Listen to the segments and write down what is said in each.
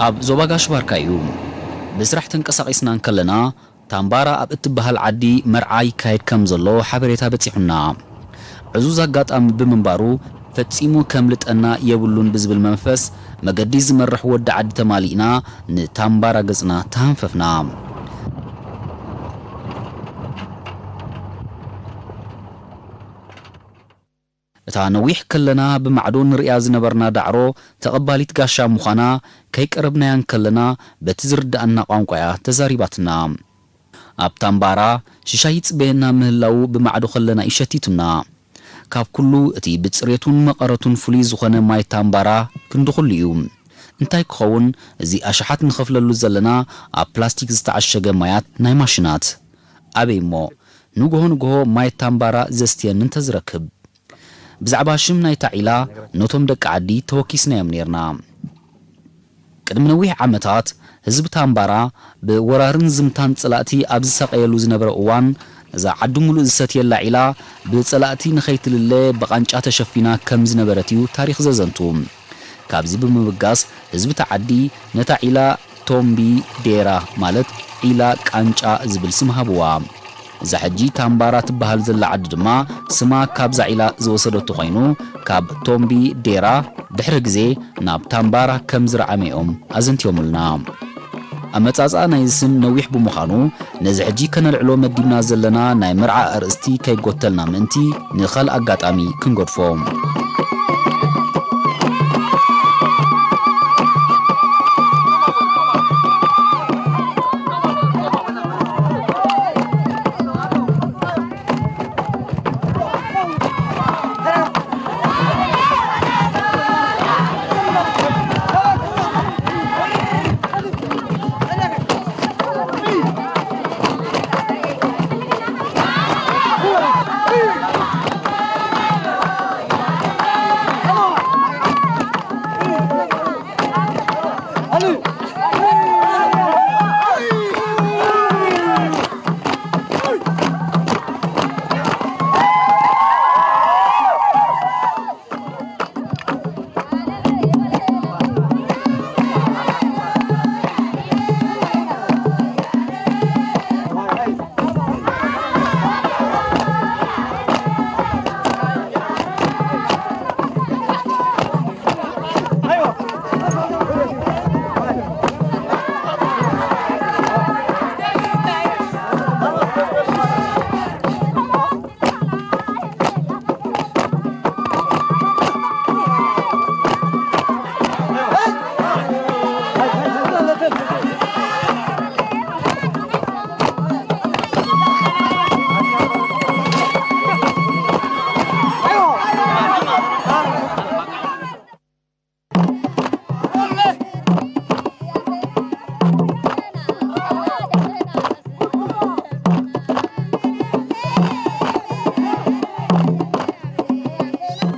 ኣብ ዞባ ጋሽ ባርካ እዩ። ብስራሕ ተንቀሳቒስና እንከለና፣ ታምባራ ኣብ እትበሃል ዓዲ መርዓ ይካየድ ከም ዘሎ ሓበሬታ በጺሑና። ዕዙዝ ኣጋጣሚ ብምንባሩ፣ ፈጺሙ ከምልጠና የብሉን ብዝብል መንፈስ፣ መገዲ ዝመርሕ ወዲ ዓዲ ተማሊእና ንታምባራ ገጽና ተሃንፈፍና። እታ ነዊሕ ከለና ብማዕዶ ንርእያ ዝነበርና ዳዕሮ ተቐባሊት ጋሻ ምዃና ከይቀረብናያ እንከለና በቲ ዝርድኣና ቋንቋ እያ ተዛሪባትና። ኣብ ታምባራ ሽሻይ ይጽበየና ምህላዉ ብማዕዶ ከለና እዩ ሸቲቱና። ካብ ኩሉ እቲ ብጽሬቱን መቐረቱን ፍሉይ ዝኾነ ማይ ታምባራ ክንዲ ኩሉ እዩ። እንታይ ክኸውን እዚ ኣሽሓት ንኸፍለሉ ዘለና ኣብ ፕላስቲክ ዝተዓሸገ ማያት ናይ ማሽናት? ኣበይ እሞ ንግሆ ንግሆ ማይ ታምባራ ዘስትየኒ እንተዝረክብ። ብዛዕባ ሽም ናይታ ዒላ ነቶም ደቂ ዓዲ ተወኪስናዮም ኔርና። ቅድሚ ነዊሕ ዓመታት ህዝቢ ታምባራ ብወራርን ዝምታን ጸላእቲ ኣብ ዝሳቐየሉ ዝነበረ እዋን፣ እዛ ዓዲ ሙሉእ ዝሰትየላ ዒላ ብጸላእቲ ንኸይትልለ ብቓንጫ ተሸፊና ከም ዝነበረት እዩ ታሪኽ ዘዘንቱ። ካብዚ ብምብጋስ ህዝቢ እቲ ዓዲ ነታ ዒላ ቶምቢ ዴራ ማለት ዒላ ቃንጫ ዝብል ስም ሃብዋ። እዛ ሕጂ ታምባራ ትበሃል ዘላ ዓዲ ድማ ስማ ካብዛ ዒላ ዝወሰደቶ ኮይኑ፣ ካብ ቶምቢ ዴራ ድሕሪ ግዜ ናብ ታምባራ ከም ዝረዓመ እዮም ኣዘንትዮምልና። ኣመጻጽኣ ናይዚ ስም ነዊሕ ብምዃኑ፣ ነዚ ሕጂ ከነልዕሎ መዲብና ዘለና ናይ መርዓ ኣርእስቲ ከይጎተልና ምእንቲ ንኻልእ ኣጋጣሚ ክንገድፎ።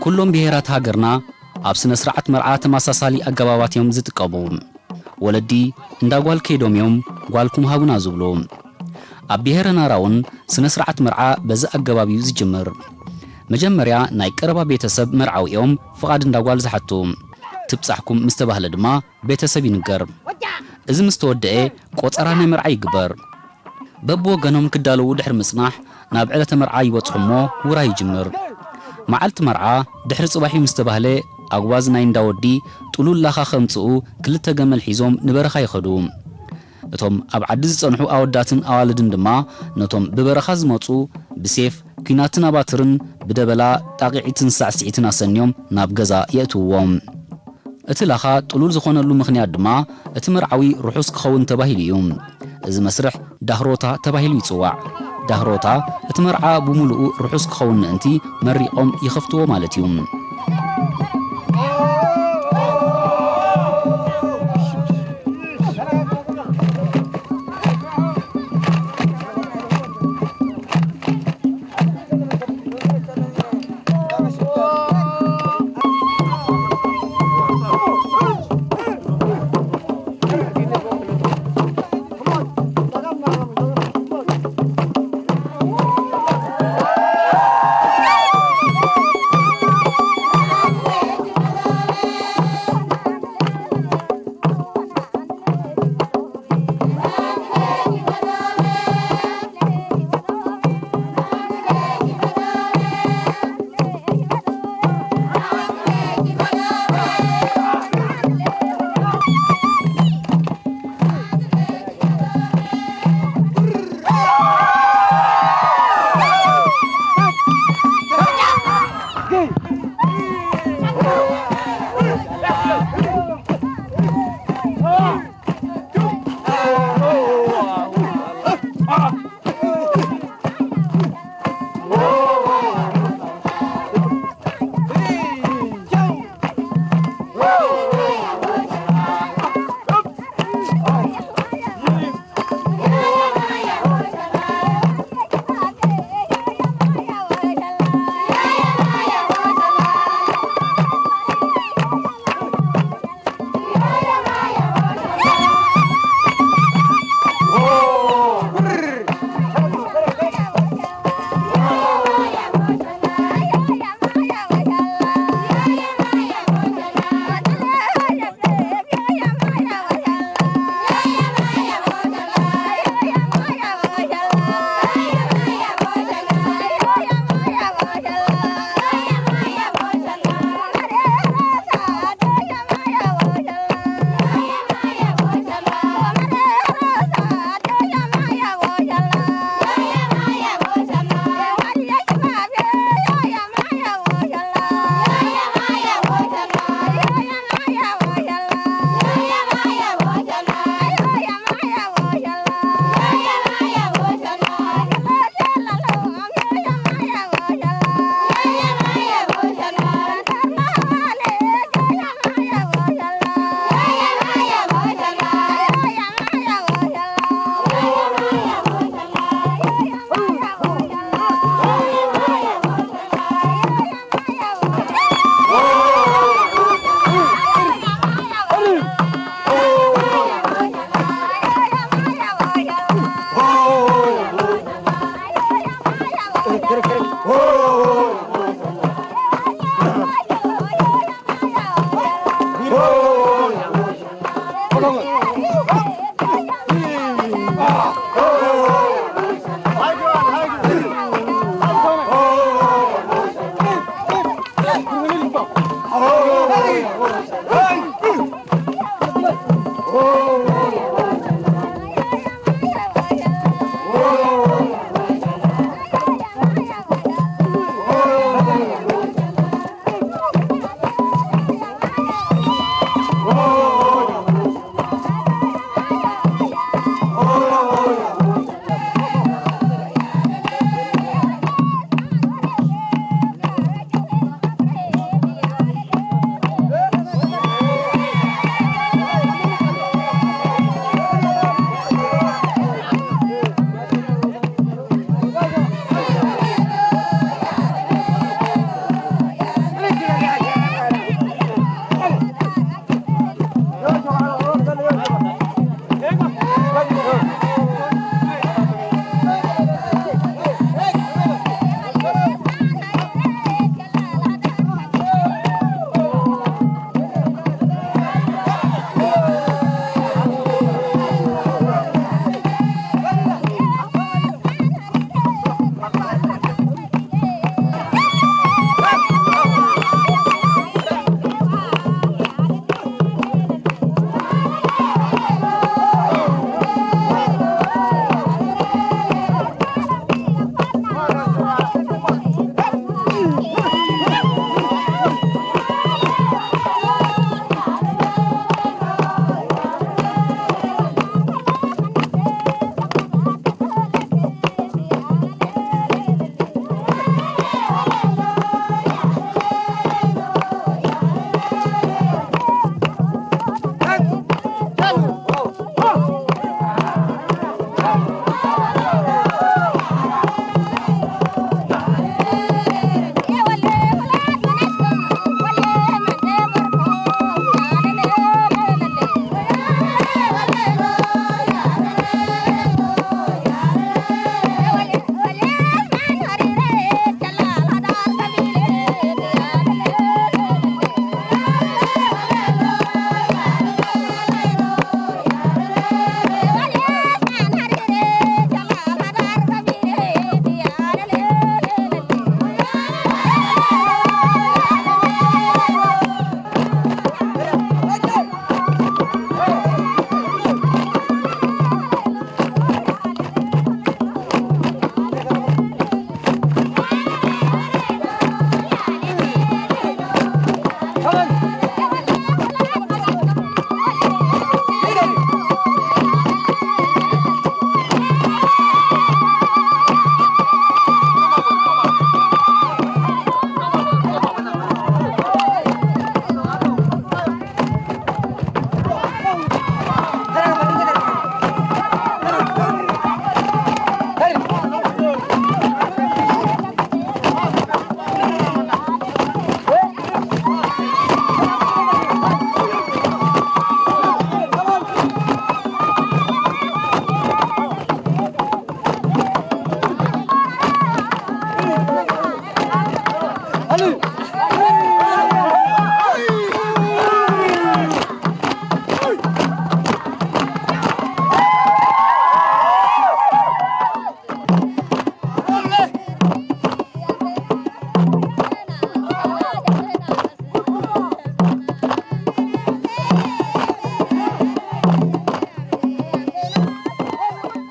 ኩሎም ብሄራት ሃገርና ኣብ ስነ ስርዓት መርዓ ተመሳሳሊ ኣገባባት እዮም ዝጥቀሙ። ወለዲ እንዳ ጓል ከይዶም እዮም ጓልኩም ሃቡና ዝብሉ። ኣብ ብሄረ ናራ እውን ስነ ስርዓት መርዓ በዚ ኣገባብ እዩ ዝጅምር። መጀመርያ ናይ ቀረባ ቤተሰብ መርዓዊ እዮም ፍቓድ እንዳ ጓል ዝሓቱ። ትብጻሕኩም ምስ ተባህለ ድማ ቤተሰብ ይንገር። እዚ ምስ ተወደኤ ቆጸራ ናይ መርዓ ይግበር። በብወገኖም ክዳለዉ ድሕሪ ምጽናሕ ናብ ዕለተ መርዓ ይበጽሑ እሞ ውራይ ይጅምር። መዓልቲ መርዓ ድሕሪ ጽባሕ እዩ ምስ ተባህለ ኣጉባዝ ናይ እንዳ ወዲ ጥሉል ላኻ ከምጽኡ ክልተ ገመል ሒዞም ንበረኻ ይኸዱ። እቶም ኣብ ዓዲ ዝጸንሑ ኣወዳትን ኣዋልድን ድማ ነቶም ብበረኻ ዝመጹ ብሴፍ፣ ኲናትን ኣባትርን ብደበላ ጣቕዒትን ሳዕስዒትን ኣሰንዮም ናብ ገዛ የእትውዎም። እቲ ላኻ ጥሉል ዝኾነሉ ምኽንያት ድማ እቲ መርዓዊ ርሑስ ክኸውን ተባሂሉ እዩ። እዚ መስርሕ ዳህሮታ ተባሂሉ ይጽዋዕ። ዳህሮታ እቲ መርዓ ብምሉኡ ርሑስ ክኸውን ምእንቲ መሪቖም ይኸፍትዎ ማለት እዩ።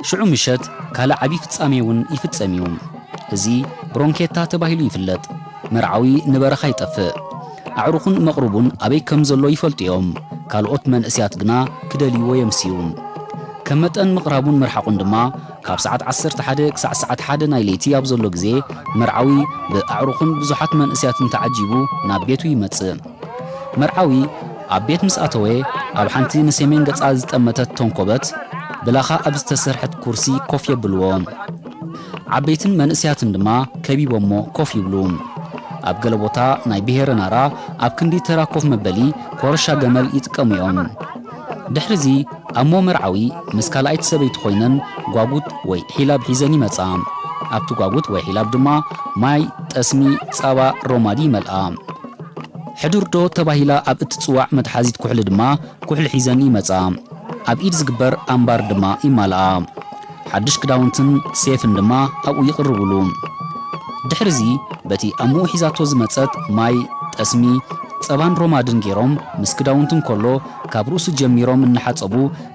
ሽዑ ምሸት ካልእ ዓቢ ፍጻሜ እውን ይፍጸም እዩ። እዚ ብሮንኬታ ተባሂሉ ይፍለጥ። መርዓዊ ንበረኻ ይጠፍእ። ኣዕሩኹን መቕርቡን ኣበይ ከም ዘሎ ይፈልጡ እዮም። ካልኦት መንእስያት ግና ክደልይዎ የምስዩ። ከም መጠን ምቕራቡን ምርሓቑን ድማ ካብ ሰዓት ዓሰርተ ሓደ ክሳዕ ሰዓት ሓደ ናይ ለይቲ ኣብ ዘሎ ግዜ መርዓዊ ብኣዕሩኹን ብዙሓት መንእስያትን ተዓጂቡ ናብ ቤቱ ይመጽእ። መርዓዊ ኣብ ቤት ምስ ኣተወ፣ ኣብ ሓንቲ ንሰሜን ገጻ ዝጠመተት ተንኮበት ብላኻ ኣብ ዝተሰርሐት ኩርሲ ኮፍ የብልዎ። ዓበይትን መንእስያትን ድማ ከቢቦሞ ኮፍ ይብሉ። ኣብ ገለ ቦታ ናይ ብሄረ ናራ ኣብ ክንዲ ተራ ኮፍ መበሊ ኮረሻ ገመል ይጥቀሙ እዮም። ድሕሪዚ ኣሞ መርዓዊ ምስ ካልኣይቲ ሰበይቲ ኮይነን ጓጉት ወይ ሒላብ ሒዘን ይመጻ። ኣብቲ ጓጉት ወይ ሒላብ ድማ ማይ፣ ጠስሚ፣ ጸባ፣ ሮማዲ ይመልኣ። ሕዱር ዶ ተባሂላ ኣብ እትጽዋዕ መትሓዚት ኩሕሊ ድማ ኩሕሊ ሒዘን ይመጻ። ኣብ ኢድ ዝግበር ኣምባር ድማ ይማልኣ። ሓድሽ ክዳውንትን ሴፍን ድማ ኣብኡ ይቕርብሉ። ድሕሪዚ በቲ ኣምኡ ሒዛቶ ዝመጸት ማይ፣ ጠስሚ፣ ጸባን ሮማድን ገይሮም ምስ ክዳውንቱ እንከሎ ካብ ርእሱ ጀሚሮም እናሓጸቡ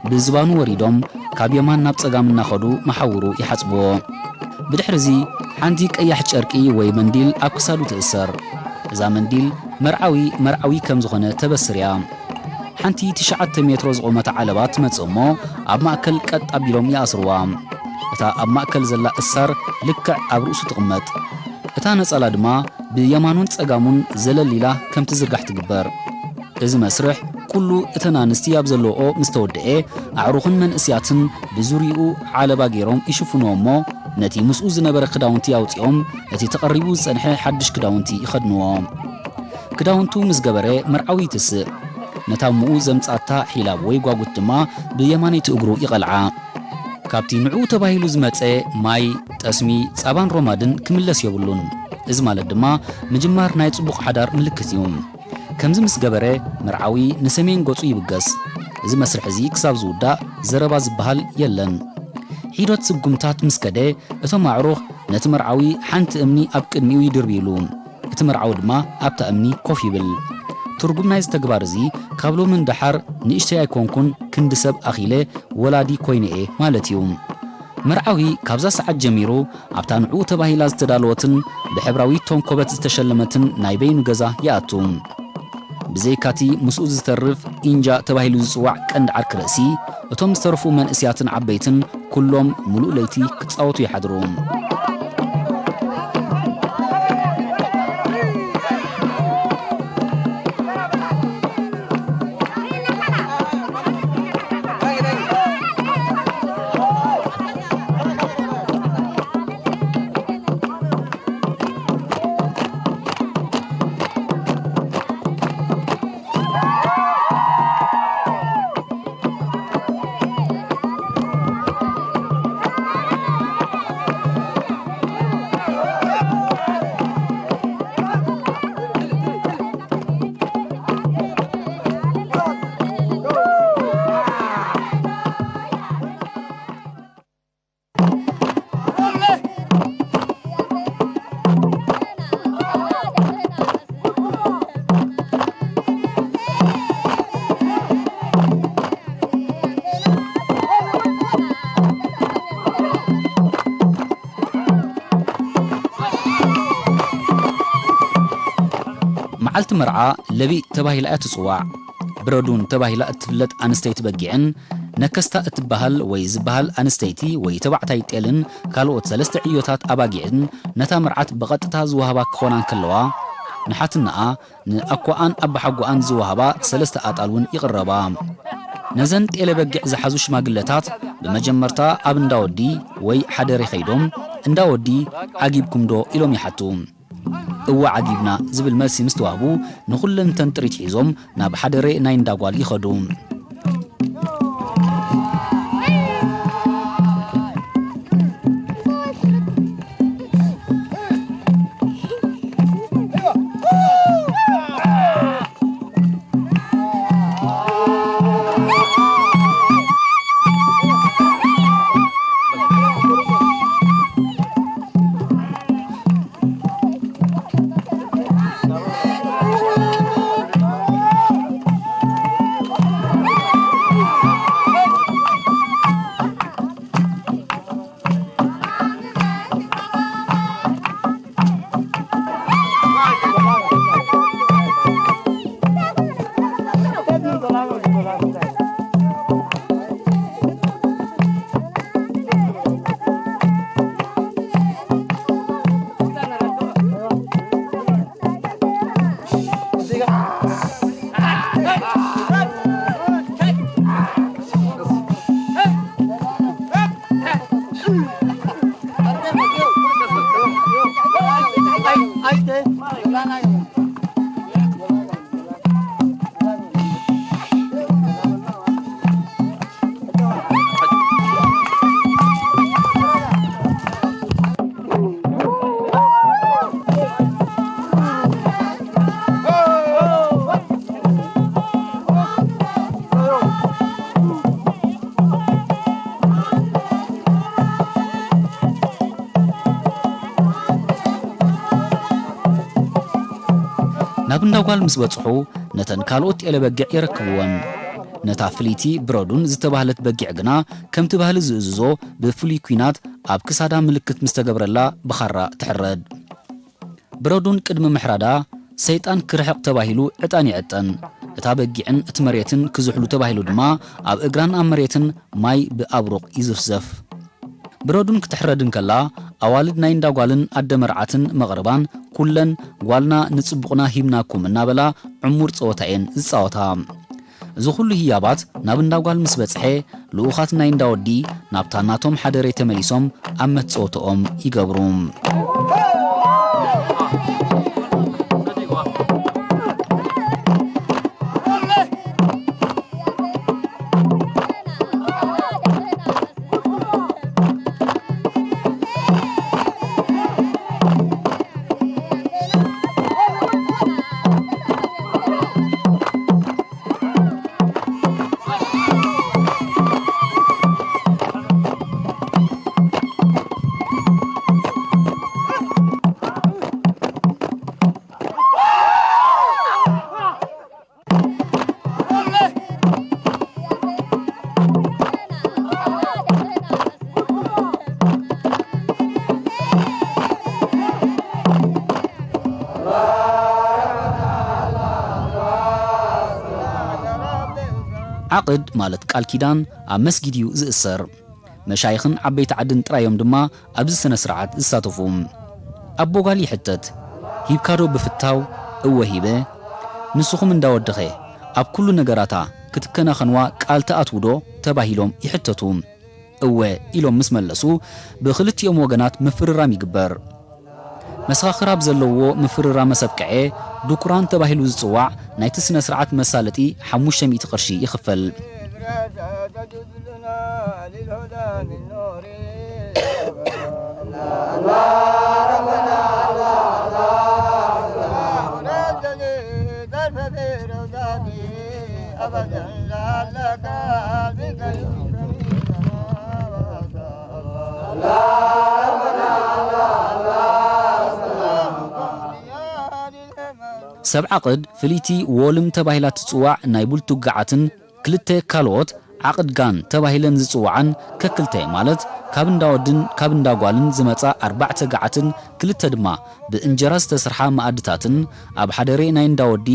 ብዝባኑ ወሪዶም ካብ የማን ናብ ጸጋም እናኸዱ መሓውሩ ይሓጽብዎ። ብድሕሪዚ ሓንቲ ቀያሕ ጨርቂ ወይ መንዲል ኣብ ክሳዱ ትእሰር። እዛ መንዲል መርዓዊ መርዓዊ ከም ዝኾነ ተበስር እያ። ሓንቲ ትሽዓተ ሜትሮ ዝቖመት ዓለባ ትመጽእ እሞ ኣብ ማእከል ቀጥ ኣቢሎም ይኣስርዋ። እታ ኣብ ማእከል ዘላ እሳር ልክዕ ኣብ ርእሱ ትቕመጥ። እታ ነጸላ ድማ ብየማኑን ጸጋሙን ዘለል ኢላ ከም ትዝርጋሕ ትግበር። እዚ መስርሕ ኩሉ እተን ኣንስቲ ኣብ ዘለውኦ ምስ ተወድኤ፣ ኣዕሩኽን መንእስያትን ብዙርይኡ ዓለባ ገይሮም ይሽፍንዎ እሞ፣ ነቲ ምስኡ ዝነበረ ክዳውንቲ ኣውጺኦም፣ እቲ ተቐሪቡ ዝጸንሐ ሓድሽ ክዳውንቲ ይኸድንዎ። ክዳውንቱ ምስ ገበረ መርዓዊ ይትስእ። ነታ እምኡ ዘምጻታ ሒላብ ወይ ጓጉት ድማ ብየማነይቲ እግሩ ይቐልዓ። ካብቲ ንዕኡ ተባሂሉ ዝመጸ ማይ፣ ጠስሚ፣ ጸባን ሮማድን ክምለስ የብሉን። እዚ ማለት ድማ ምጅማር ናይ ጽቡቕ ሓዳር ምልክት እዩ። ከምዚ ምስ ገበረ መርዓዊ ንሰሜን ገጹ ይብገስ። እዚ መስርሕ እዚ ክሳብ ዝውዳእ ዘረባ ዝበሃል የለን። ሒደት ስጉምታት ምስ ከደ እቶም ኣዕሩኽ ነቲ መርዓዊ ሓንቲ እምኒ ኣብ ቅድሚኡ ይድርብይሉ። እቲ መርዓዊ ድማ ኣብታ እምኒ ኮፍ ይብል። ትርጉም ናይዚ ተግባር እዚ ካብ ሎሚ ንደሓር ንእሽተይ ኣይኮንኩን ክንዲ ሰብ ኣኺለ ወላዲ ኮይነ እየ ማለት እዩ። መርዓዊ ካብዛ ሰዓት ጀሚሩ ኣብታ ንዕኡ ተባሂላ ዝተዳለወትን ብሕብራዊ ተንኮበት ዝተሸለመትን ናይ በይኑ ገዛ ይኣቱ። ብዘይካቲ ምስኡ ዝተርፍ ኢንጃ ተባሂሉ ዝጽዋዕ ቀንዲ ዓርኪ ርእሲ፣ እቶም ዝተረፉ መንእስያትን ዓበይትን ኩሎም ምሉእ ለይቲ ክጻወቱ ይሓድሩ። መዓልቲ መርዓ ለቢእ ተባሂላ እያ ትጽዋዕ። ብረዱን ተባሂላ እትፍለጥ ኣንስተይቲ በጊዕን፣ ነከስታ እትበሃል ወይ ዝበሃል ኣንስተይቲ ወይ ተባዕታይ ጤልን ካልኦት ሰለስተ ዕዮታት ኣባጊዕን ነታ መርዓት ብቐጥታ ዝወሃባ ክኾና እንከለዋ፣ ንሓትነኣ ንኣኮኣን ኣባሓጎኣን ዝወሃባ ሰለስተ ኣጣል እውን ይቕረባ። ነዘን ጤለ በጊዕ ዝሓዙ ሽማግለታት ብመጀመርታ ኣብ እንዳ ወዲ ወይ ሓደሬ ከይዶም፣ "እንዳ ወዲ ዓጊብኩም ዶ?" ኢሎም ይሓቱ። "እወ ዓጊብና" ዝብል መልሲ ምስ ተዋህቡ፣ ንኹለን እተን ጥሪት ሒዞም ናብ ሓደሬ ናይ እንዳ ጓል ይኸዱ። ናብ እንዳጓል ምስ በጽሑ፣ ነተን ካልኦት ጤለ በጊዕ የረክብወን። ነታ ፍልይቲ ብረዱን ዝተባህለት በጊዕ ግና፣ ከምቲ ባህሊ ዝእዝዞ፣ ብፍሉይ ኲናት ኣብ ክሳዳ ምልክት ምስ ተገብረላ ብኻራ ትሕረድ። ብረዱን ቅድሚ ምሕራዳ፣ ሰይጣን ክርሕቕ ተባሂሉ ዕጣን ይዕጠን። እታ በጊዕን እቲ መሬትን ክዝሕሉ ተባሂሉ ድማ፣ ኣብ እግራን ኣብ መሬትን ማይ ብኣብሩቕ ይዝፍዘፍ። ብረዱን ክትሕረድ እንከላ፣ ኣዋልድ ናይ እንዳጓልን ኣደ መርዓትን መቕርባን ኩለን፣ "ጓልና ንጽቡቕና ሂብናኩም" እናበላ ዕሙር ጸወታ እየን ዝጻወታ። እዚ ኩሉ ህያባት ናብ እንዳጓል ምስ በጽሐ፣ ልኡኻት ናይ እንዳወዲ ናብታ ናቶም ሓደሬ ተመሊሶም ኣብ መጸወትኦም ይገብሩ። ዓቕድ ማለት ቃል ኪዳን ኣብ መስጊድ እዩ ዝእሰር። መሻይኽን ዓበይቲ ዓድን ጥራይ እዮም ድማ ኣብዚ ስነ ስርዓት ዝሳተፉ። ኣቦ ጓል ይሕተት፣ "ሂብካዶ ብፍታው?" "እወ ሂበ።" "ንስኹም እንዳወድኸ ኣብ ኩሉ ነገራታ ክትከናኸንዋ ቃል ትኣትዉዶ?" ተባሂሎም ይሕተቱ። "እወ" ኢሎም ምስ መለሱ፣ ብኽልቲኦም ወገናት ምፍርራም ይግበር። መሰኻኽር ኣብ ዘለዎ ምፍርራም መሰብቅዐ፣ ድኩራን ተባሂሉ ዝጽዋዕ ናይቲ ስነ ስርዓት መሳለጢ ሓሙሽተ ሚእቲ ቅርሺ ይኽፈል። ሰብ ዓቕድ ፍልይቲ ዎልም ተባሂላ ትጽዋዕ ናይ ቡልቱግ ገዓትን ክልተ ካልኦት ዓቕድ ጋን ተባሂለን ዝጽዋዓን ከክልተ ማለት ካብ እንዳ ወድን ካብ እንዳ ጓልን ዝመጻ ኣርባዕተ ገዓትን ክልተ ድማ ብእንጀራ ዝተሰርሓ መኣድታትን ኣብ ሓደሬ ናይ እንዳ ወዲ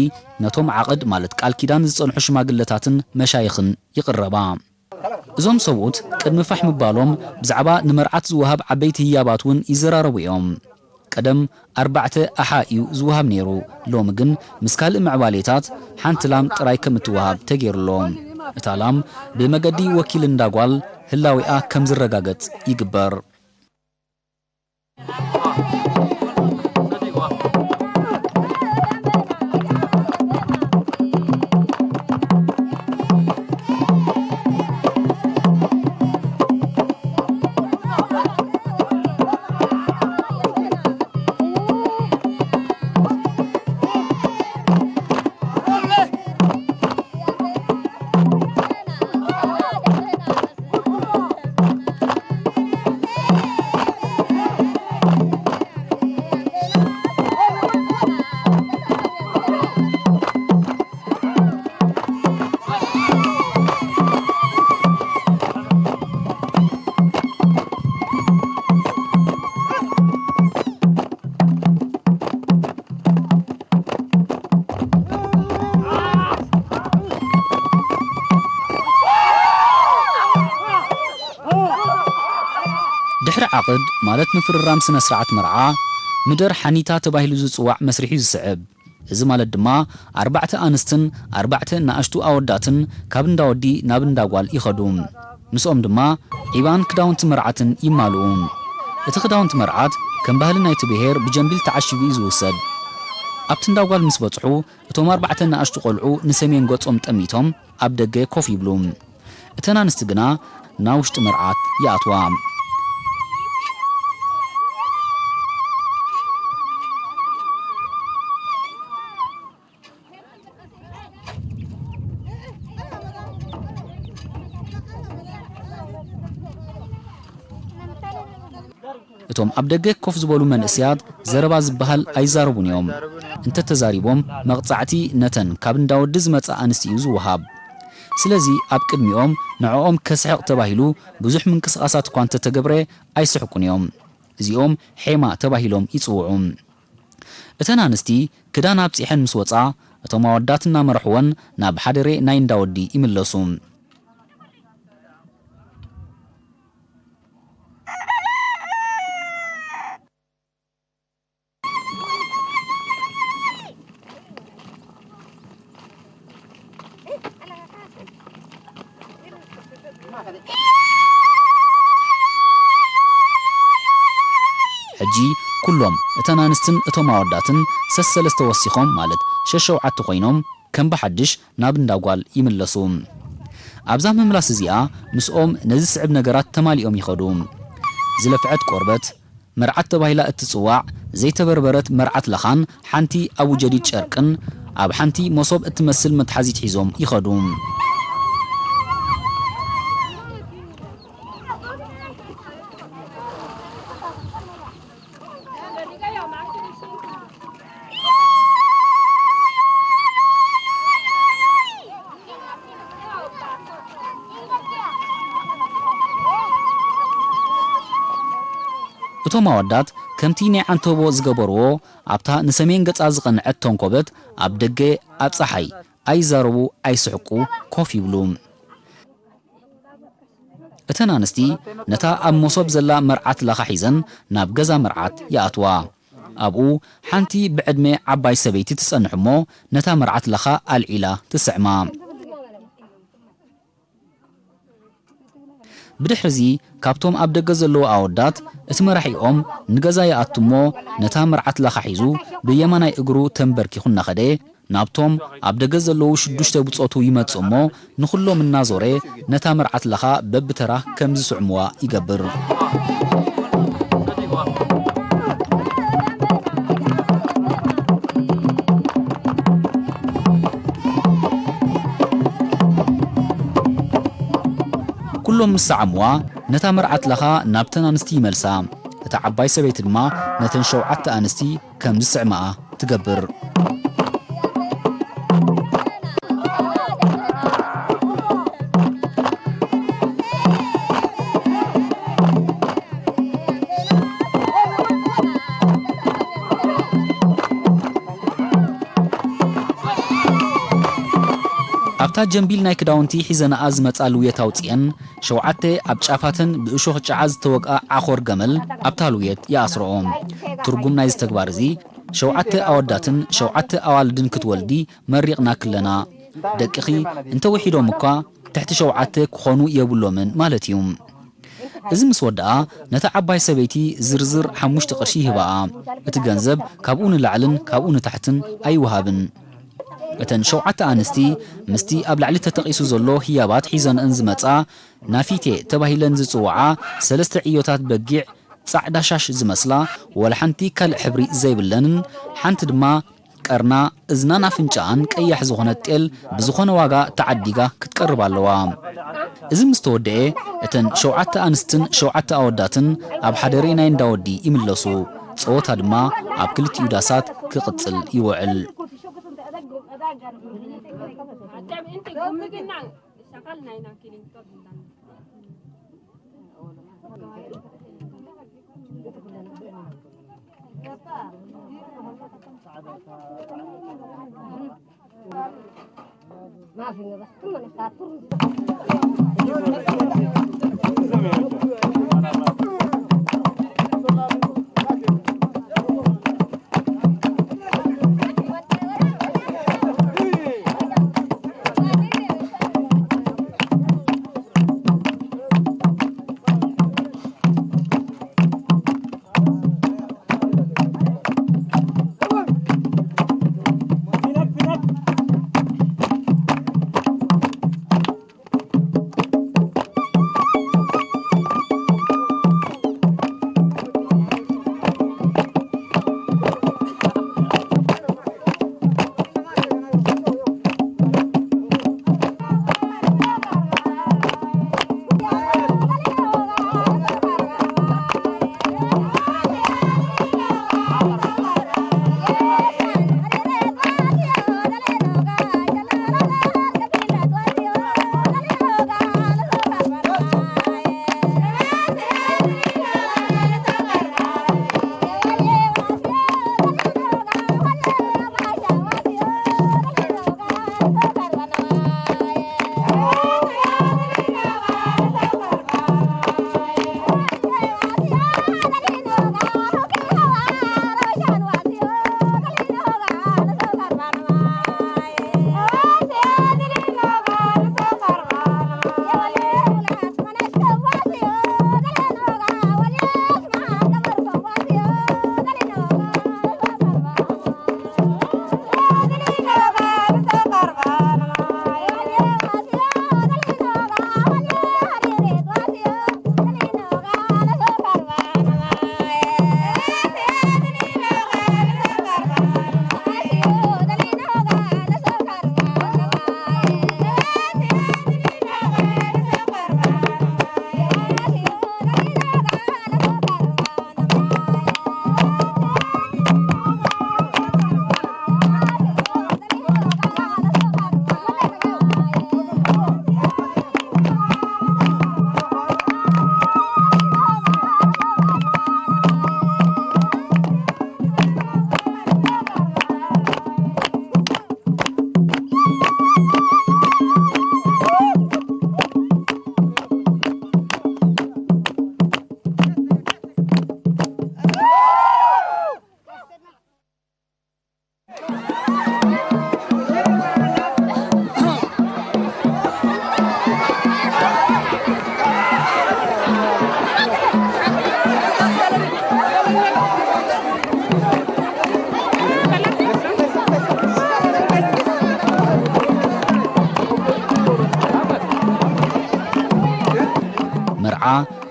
ነቶም ዓቕድ ማለት ቃል ኪዳን ዝጸንሑ ሽማግለታትን መሻይኽን ይቕረባ። እዞም ሰብኡት ቅድሚ ፋሕ ምባሎም ብዛዕባ ንመርዓት ዝወሃብ ዓበይቲ ህያባት እውን ይዘራረቡ እዮም። ቀደም ኣርባዕተ ኣሓ እዩ ዝወሃብ ነይሩ። ሎሚ ግን ምስ ካልእ ምዕባሌታት ሓንቲ ላም ጥራይ ከም እትወሃብ ተገይሩ ኣሎ። እታ ላም ብመገዲ ወኪል እንዳ ጓል ህላዊኣ ከም ዝረጋገጽ ይግበር። ድሕሪ ዓቕድ ማለት ምፍርራም ስነ ስርዓት መርዓ፣ ምደር ሓኒታ ተባሂሉ ዝጽዋዕ መስርሕ እዩ ዝስዕብ። እዚ ማለት ድማ ኣርባዕተ ኣንስትን ኣርባዕተ ንኣሽቱ ኣወዳትን ካብ እንዳ ወዲ ናብ እንዳ ጓል ይኸዱ። ምስኦም ድማ ዒባን ክዳውንቲ መርዓትን ይማልኡ። እቲ ክዳውንቲ መርዓት ከም ባህሊ ናይቲ ብሄር ብጀምቢል ተዓሺጉ እዩ ዝውሰድ። ኣብቲ እንዳ ጓል ምስ በጽሑ፣ እቶም ኣርባዕተ ንኣሽቱ ቆልዑ ንሰሜን ገጾም ጠሚቶም ኣብ ደገ ኮፍ ይብሉ። እተን ኣንስቲ ግና ናብ ውሽጢ መርዓት ይኣትዋ። እቶም ኣብ ደገ ኮፍ ዝበሉ መንእሰያት ዘረባ ዝበሃል ኣይዛረቡን እዮም። እንተተዛሪቦም መቕጻዕቲ ነተን ካብ እንዳወዲ ዝመጻ ኣንስቲ እዩ ዝወሃብ። ስለዚ ኣብ ቅድሚኦም ንዕኦም ከስሕቕ ተባሂሉ ብዙሕ ምንቅስቓሳት እኳ እንተተገብረ ኣይስሕቁን እዮም። እዚኦም ሔማ ተባሂሎም ይጽውዑ። እተን ኣንስቲ ክዳን ኣብጺሐን ምስ ወጻ፣ እቶም ኣወዳት እናመርሕወን ናብ ሓደሬ ናይ እንዳወዲ ይምለሱ። ሕጂ ኩሎም እተን ኣንስትን እቶም ኣወዳትን ሰሰለስተ ወሲኾም ማለት ሸሸውዓተ ኮይኖም ከም ብሓድሽ ናብ እንዳ ጓል ይምለሱ። ኣብዛ ምምላስ እዚኣ ምስኦም ነዚ ዝስዕብ ነገራት ተማሊኦም ይኸዱ። ዝለፍዐት ቆርበት፣ መርዓት ተባሂላ እትጽዋዕ ዘይተበርበረት መርዓት ለኻን ሓንቲ ኣቡጀዲድ ጨርቅን ኣብ ሓንቲ መሶብ እትመስል መትሓዚት ሒዞም ይኸዱ። እቶም ኣወዳት ከምቲ ናይ ዓንተቦ ዝገበርዎ ኣብታ ንሰሜን ገጻ ዝቐንዐት ተንኮበት ኣብ ደገ ኣብ ጸሓይ ኣይዛረቡ ኣይስሕቁ ኮፍ ይብሉ። እተን ኣንስቲ ነታ ኣብ መሶብ ዘላ መርዓት ላኻ ሒዘን ናብ ገዛ መርዓት ይኣትዋ። ኣብኡ ሓንቲ ብዕድመ ዓባይ ሰበይቲ ትጸንሕ እሞ ነታ መርዓት ላኻ ኣልዒላ ትስዕማ። ብድሕርዚ ካብቶም ኣብ ደገ ዘለዉ ኣወዳት እቲ መራሒኦም ንገዛ ይኣቱ እሞ ነታ መርዓት ላኻ ሒዙ ብየማናይ እግሩ ተንበርኪኹ እናኸደ ናብቶም ኣብ ደገ ዘለዉ ሽዱሽተ ብጾቱ ይመጽእ እሞ ንኹሎም እናዞረ ነታ መርዓት ላኻ በብተራ ከም ዝስዕምዋ ይገብር። ኩሎም ምስ ሰዓምዋ ነታ መርዓት ላኻ ናብተን ኣንስቲ ይመልሳ። እታ ዓባይ ሰበይቲ ድማ ነተን ሸውዓተ ኣንስቲ ከም ዝስዕማኣ ትገብር። ኣብታ ጀምቢል ናይ ክዳውንቲ ሒዘንኣ ዝመጻ ልውየት ኣውጺኤን፣ ሸውዓተ ኣብ ጫፋተን ብእሾኽ ጨዓ ዝተወግኣ ዓኾር ገመል ኣብታ ልውየት ይኣስርኦ። ትርጉም ናይዚ ተግባር እዚ፣ ሸውዓተ ኣወዳትን ሸውዓተ ኣዋልድን ክትወልዲ መሪቕናኪ ኣለና። ደቅኺ እንተውሒዶም እኳ ትሕቲ ሸውዓተ ክኾኑ የብሎምን ማለት እዩ። እዚ ምስ ወድኣ፣ ነታ ዓባይ ሰበይቲ ዝርዝር ሓሙሽተ ቅርሺ ይህባኣ። እቲ ገንዘብ ካብኡ ንላዕልን ካብኡ ንታሕትን ኣይወሃብን። እተን ሸውዓተ ኣንስቲ ምስቲ ኣብ ላዕሊ ተጠቒሱ ዘሎ ህያባት ሒዘንአን ዝመጻ ናፊቴ ተባሂለን ዝጽውዓ ሰለስተ ዕዮታት በጊዕ ጻዕዳ ሻሽ ዝመስላ፣ ወላ ሓንቲ ካልእ ሕብሪ ዘይብለንን፣ ሓንቲ ድማ ቀርና፣ እዝናን ኣፍንጫኣን ቀያሕ ዝኾነት ጤል ብዝኾነ ዋጋ ተዓዲጋ ክትቀርብ ኣለዋ። እዚ ምስ ተወደኤ፣ እተን ሸውዓተ ኣንስትን ሸውዓተ ኣወዳትን ኣብ ሓደሬ ናይ እንዳወዲ ይምለሱ። ጸወታ ድማ ኣብ ክልቲኡ ዳሳት ክቕጽል ይውዕል።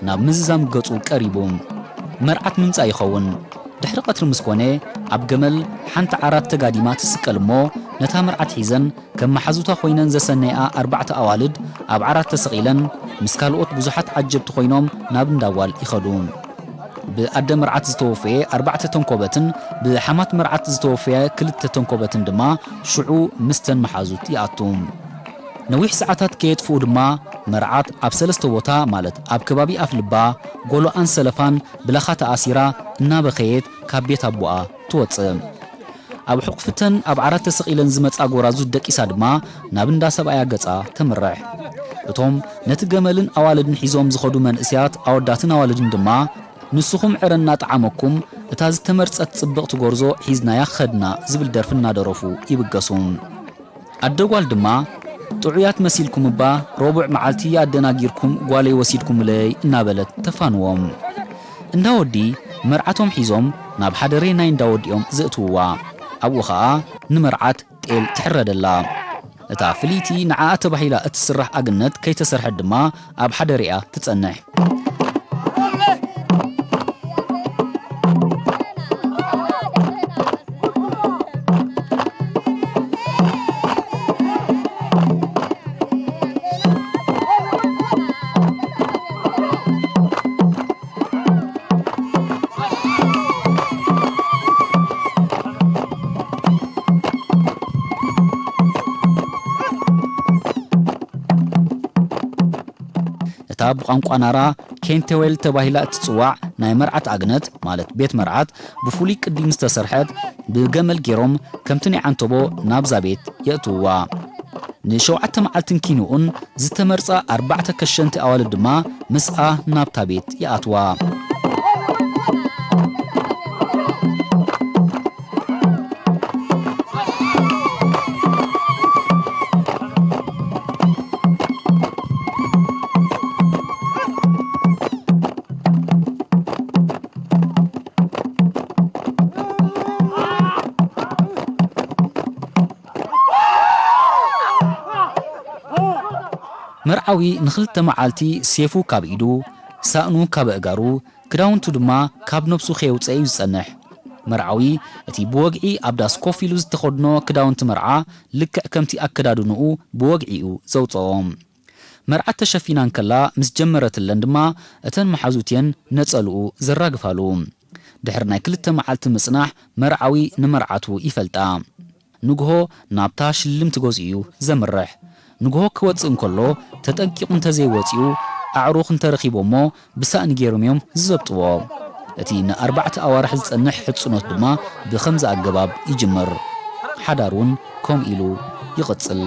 ናብ ምዝዛም ገጹ ቀሪቡ። መርዓት ምምጻእ ይኸውን። ድሕሪ ቀትሪ ምስ ኮነ፣ ኣብ ገመል ሓንቲ ዓራት ተጋዲማ ትስቀል እሞ፣ ነታ መርዓት ሒዘን ከም መሓዙታ ኮይነን ዘሰነይኣ ኣርባዕተ ኣዋልድ ኣብ ዓራት ተሰቒለን፣ ምስ ካልኦት ብዙሓት ዓጀብቲ ኮይኖም ናብ እንዳዋል ይኸዱ። ብኣደ መርዓት ዝተወፈየ ኣርባዕተ ተንኮበትን ብሓማት መርዓት ዝተወፈየ ክልተ ተንኮበትን ድማ ሽዑ ምስተን መሓዙት ይኣቱ። ነዊሕ ሰዓታት ከየጥፍኡ ድማ መርዓት ኣብ ሰለስተ ቦታ፣ ማለት ኣብ ከባቢ ኣፍልባ፣ ጎሎኣን ሰለፋን ብላኻ ተኣሲራ እናበኸየት ካብ ቤት ኣቦኣ ትወጽእ። ኣብ ሕቑፍተን ኣብ ዓራት ተሰቒለን ዝመጻ ጎራዙት ደቂሳ ድማ ናብ እንዳ ሰብኣያ ገጻ ተምርሕ። እቶም ነቲ ገመልን ኣዋልድን ሒዞም ዝኸዱ መንእሰያት ኣወዳትን ኣዋልድን ድማ፣ "ንስኹም ዕረ እናጠዓመኩም፣ እታ ዝተመርጸት ጽብቕቲ ጎርዞ ሒዝናያ ኸድና" ዝብል ደርፊ እናደረፉ ይብገሱ። ኣደ ጓል ድማ፣ "ጥዑያት መሲልኩም እባ፣ ረቡዕ መዓልቲ ኣደናጊርኩም ጓለይ ወሲድኩምለይ" እናበለት ተፋንዎም። እንዳ ወዲ መርዓቶም ሒዞም ናብ ሓደሬ ናይ እንዳ ወዲኦም ዘእትውዋ። ኣብኡ ኸኣ ንመርዓት ጤል ትሕረደላ። እታ ፍልይቲ ንዓኣ ተባሂላ እትስራሕ ኣግነት ከይተሰርሐት ድማ ኣብ ሓደሬኣ ትጸንሕ። እታ ብቋንቋ ናራ ኬንቴዌል ተባሂላ እትጽዋዕ ናይ መርዓት ኣግነት፣ ማለት ቤት መርዓት፣ ብፍሉይ ቅዲ ምስ ተሰርሐት፣ ብገመል ገይሮም ከምቲ ናይ ዓንተቦ ናብዛ ቤት የእትውዋ። ንሸውዓተ መዓልትን ኪንኡን ዝተመርጻ ኣርባዕተ ከሸንቲ ኣዋልድ ድማ ምስኣ ናብታ ቤት ይኣትዋ። መርዓዊ ንኽልተ መዓልቲ ሴፉ ካብ ኢዱ፣ ሳእኑ ካብ ኣእጋሩ፣ ክዳውንቱ ድማ ካብ ነብሱ ከየውጽአ እዩ ዝጸንሕ። መርዓዊ እቲ ብወግዒ ኣብ ዳስ ኮፍ ኢሉ ዝተኸድኖ ክዳውንቲ መርዓ ልክዕ ከምቲ ኣከዳድንኡ ብወግዒ እዩ ዘውጽኦ። መርዓት ተሸፊና እንከላ ምስ ጀመረትለን ድማ እተን መሓዙት እየን ነጸልኡ ዘራግፋሉ። ድሕሪ ናይ ክልተ መዓልቲ ምጽናሕ መርዓዊ ንመርዓቱ ይፈልጣ። ንግሆ ናብታ ሽልምቲ ገዝኡ እዩ ዘምርሕ። ንግሆ ክወጽእ እንከሎ ተጠንቂቑ እንተዘይወጺኡ ኣዕሩኽ እንተረኺቦ እሞ ብሳእኒ ገይሮም እዮም ዝዘብጥዎ። እቲ ንኣርባዕተ ኣዋርሕ ዝጸንሕ ሕጽኖት ድማ ብኸምዚ ኣገባብ ይጅምር። ሓዳር እውን ከምኡ ኢሉ ይቕጽል።